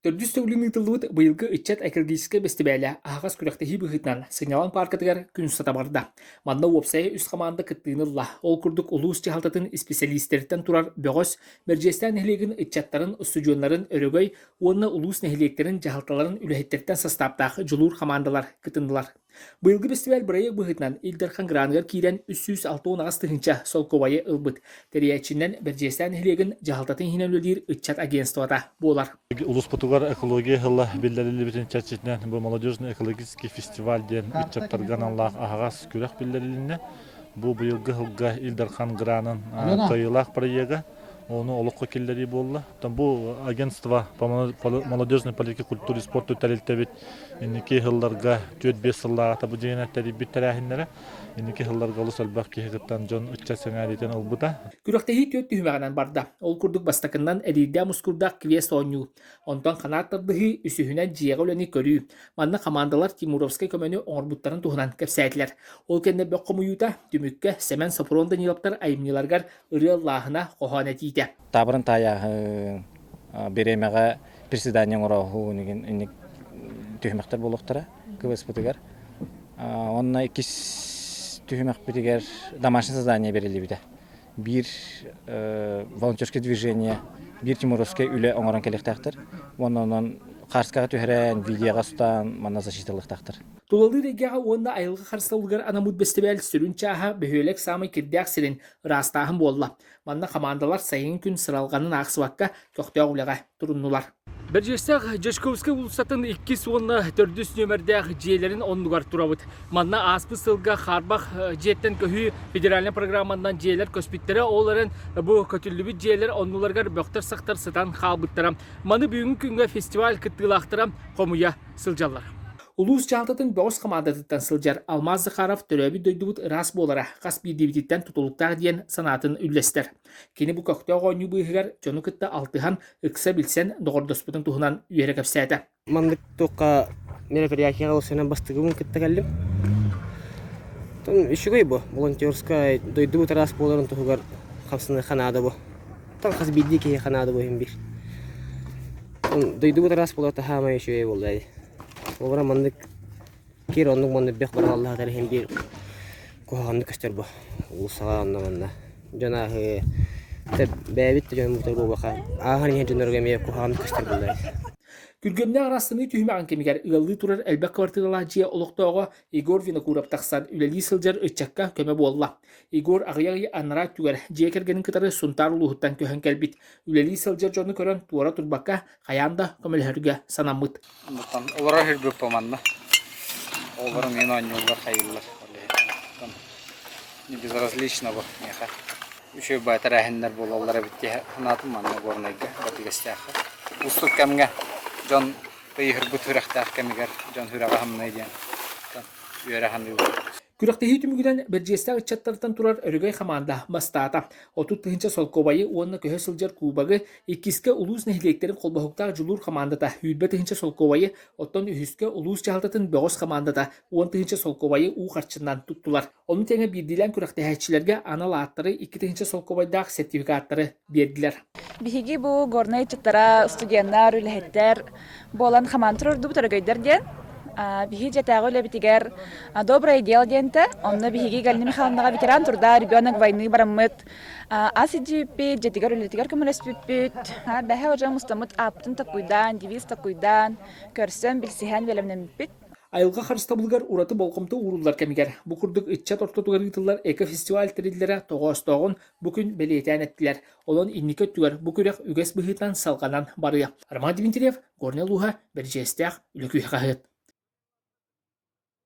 Төрдүс төгүлүн ыытыллыбыт быйылгы ыччат экологическай бэстибээлэ аһаҕас күрэхтэһии быһыытынан сынньалаҥ пааркатыгар күн устата барда. Манна уопсайа үс хамаанда кыттыыны ылла. Ол курдук улуус дьаһалтатын исписэлиистэриттэн турар бөҕөс, Бэрдьиэстээх нэһилиэгин ыччаттарын, устудьуоннарын Өрөгөй уонна улуус нэһилиэктэрин дьаһалталарын үлэһиттэриттэн састааптаах Дьулуур хамаандалар кытыннылар. Быйылгы бэстибээл бырайыак быһыытынан Ил Дархан граныгар киирэн 368 тыһыынча солкуобайы ылбыт. Тэрийээччинэн Бэрдьиэстээх нэһилиэгин дьаһалтатын иһинэн үлэлиир ыччат агентствота буолар. Улууспутугар экология сыла биллэриллибитин чэрчитинэн бу молодежный экологический фестиваль диэн ыччаттарга аналлаах аһаҕас күрэх биллэрилиннэ. Бу быйылгы сылга Ил Дархан гранын кыайыылаах проега ону олоххо киллэрии буолла. Бу агентство по молодежной политике, культуре, спорту тэрилтэбит инники сылларга 4-5 сыллааҕыта бу дьиэнэ тэрийбит тэрээһиннэрэ инники сылларга олус элбэх киһи кыттан дьон ыччат сэҥээриитин ылбыта. Күрэхтэһии түөрт түһүмэҕинэн барда. Ол курдук бастакыннан эриирдээх мускуурдаах квест оонньуу, онтон ханаат тардыһыы, үсүһүнэн дьиэҕэ үлэни көрүү. Манна хамаандалар Тимуровскай көмөнү оҥорбуттарын туһунан кэпсээтилэр. Ол кэннэ бөх хомуйуута, түмүккэ Сэмэн Сопрун Даниловтар айымньыларыгар ырыа ыллааһына, хоһоон этиитэ. Таабырын таайааһын, бириэмэҕэ приседание оҥорооһун инник түһүмэхтэр буолуохтара КВС-пытыгар. Онно иккис түһүмэхпитигэр домашнее задание бэриллибитэ. Биир волонтерское движение, биир тимуровскай үлэ оҥорон кэлиэхтээхтэр. Уонна онон хаарскаҕа түһэрэн, видеоҕа устан манна защиталыахтаахтар. Тулалыыр эйгэҕэ уонна айылҕа харыстабылыгар анаммыт бэстибээл сүрүн чааһа бөһүөлэк саамай кирдээх сирин ыраастааһын буолла. Манна хамаандалар сайыҥҥы күн сыралҕанын аахсыбакка көхтөөх үлэҕэ туруннулар. Бэрдьигэстээх Дьячковскай уулуссатын иккис уонна төрдүс нүөмэрдээх дьиэлэрин оннугар турабыт. Манна ааспыт сылга хаарбах дьиэттэн көһүү федеральнай программанан дьиэлэр көспүттэрэ. Ол эрэн бу көтүллүбүт дьиэлэр оннуларыгар бөхтөр-сахтар сытан хаалбыттара. Маны бүгүҥҥү күҥҥэ фестиваль кыттыылаахтара хомуйа сылдьаллар. Улуус дьаһалтатын бөҕөс хамаандатыттан сылдьар Алмаз Захаров төрөөбүт дойдубут ыраас буолара хас биирдиибититтэн тутулуктаах диэн санаатын үллэстэр. Кини бу көхтөөх оонньуу быыһыгар дьону кытта алтыһан, ыкса билсэн доҕордоспутун туһунан үөрэ кэпсээтэ. Маннык туохха мероприятиеҕа ылсыһан бастакыбын кытта кэллим. Үчүгэй бу волонтерскай дойдубут ыраас буоларын туһугар хамсаныахха наада бу. Хас биирдии киһиэхэ наада бу иһин биир. Дойдубут ыраас буолара таһаамай үчүгэй буолла Олора маннык кир оннук маннык бөх бараллаһатар иһин биир куһаҕаннык көстөр бу уулуссаҕа онно манна дьон ааһыы бэйэбит да дьоммутугар буолбакка ааһан иһэр дьоннорго эмиэ куһаҕаннык көстөр буоллар. Күргүөмнээх ырастаныы түһүмэҕин кэмигэр ыаллыы турар элбэх квартиралаах дьиэ олохтооҕо Егор Винокуров тахсан үлэлии сылдьар ыччакка көмө буолла. Егор аҕыйах ый анараа өттүгэр дьиэ кэргэнин кытары Сунтаар улууһуттан көһөн кэлбит. Үлэлии сылдьар дьону көрөн туора турбакка хайаан да көмөлөһөргө санаммыт. Олорор сирбит манна. Оҕолорум мин оонньууллар, хайыыллар. Не безразлично бу миэхэ. Үчүгэй баай тэрээһиннэр буолаллар эбит дии санаатым манна Горнайга, Бэрдигэстээххэ. Уустук кэмҥэ дьон тыйыһырбыт сүрэхтээх кэмигэр дьон сүрэҕэ хамнай диэн үөрэ саныыбын. Күрэхтэһии түмүгүнэн Бэрдьиэстээх ыччаттартан турар Өрөгөй хамаанда бастаата. 30 тыһыынча солкуобайы уонна көһө сылдьар кубогы, иккискэ улуус нэһилиэктэрин холбоһуктаах Дьулуур хамаандата 20 тыһыынча солкуобайы, оттон үһүскэ улуус дьаһалтатын Бөҕөс хамаандата 10 тыһыынча солкуобайы уу харчынан туттулар. Ону тэҥэ биирдиилээн күрэхтэһээччилэргэ анал ааттары 2 тыһыынча солкуобайдаах сертификаттары биэрдилэр. Биһиги бу Горнай ыччаттара, студеннар, үлэһиттэр буолан хамаан турордубут өрөгөйдөр диэн. Биһи дьэтээҕи үлэбитигэр «Доброе дело» диэнтэ, онно биһиги Галина Михайловнаҕа ветеран труда, ребенок войны бараммыт, ас илдьибиппит, дьэтигэр үлэтигэр көмөлөспүппүт. Бэһэ уже мустаммыт ааппытын таккуйдаан, девиз таккуйдаан, көрсөн, билсиһэн бэлэмнэммиппит. Айылҕа харыстабылыгар ураты болҕомто ууруллар кэмигэр бу курдук ыччат ортотугар ыытыллар экофестиваль тэриллэрэ тоҕоостооҕун бу күн бэлиэтээн эттилэр. Онон инники өттүгэр бу күрэх үгэс быһыытынан салҕанан барыа. Роман Дмитриев, Горнай улууһа, Бэрдьигэстээх, Үлэ күүһэ хаһыат.